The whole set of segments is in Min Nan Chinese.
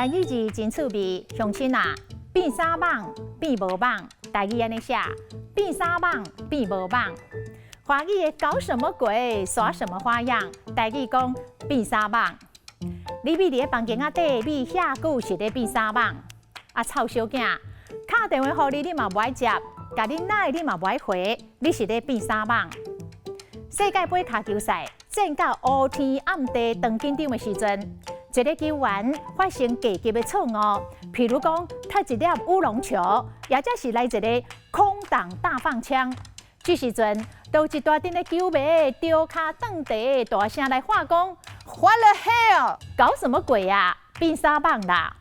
台語字真趣味，鄉親啊，變啥蠓，變無蠓，台語按呢寫，變啥蠓，變無蠓。華語的搞什麼鬼，耍什麼花樣？台語講變啥蠓。你覕佇咧房間仔底覕遐久是咧變啥蠓？啊，臭小囝，敲電話予你，你嘛無愛接，共你賴你嘛無愛回，你是咧變啥蠓？世界盃跤球賽戰到烏天暗地當緊張的時陣，一个球員發生過激的錯誤，譬如講踢一粒烏龍球，抑者是來一个空檔大放槍。這時陣，就有一大陣的球迷著跤頓地大聲來喊講：What the hell？搞什麼鬼啊？變啥蠓啦？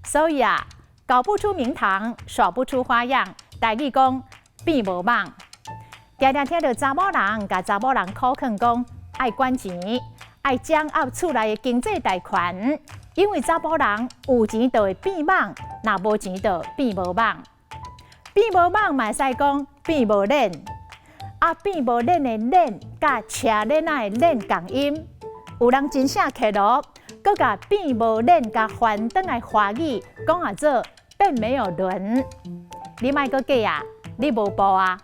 所以啊，搞不出名堂，耍不出花樣，台語講變無蠓。常常聽著查某人共查某人苦勸講，愛管錢，愛掌握厝內的經濟大權，因為查埔人有錢就會變蠓，若無錢就變無蠓。變無蠓嘛會使講變無輪，啊變無輪的輪佮車輪仔的輪仝音，有人真正刻落，閣共變無輪共翻轉來華語講啊做變沒有輪。你莫閣假啊，你無步啊！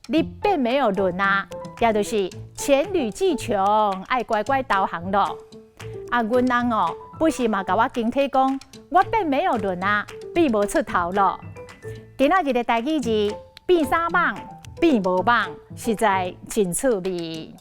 你變沒有輪啊，也就是黔驢技窮，愛乖乖投降咯。啊，阮翁哦，不時嘛共我警惕講，我變沒有輪啊，變無出頭咯。今仔日的台語字變啥蠓，變無蠓，實在真趣味。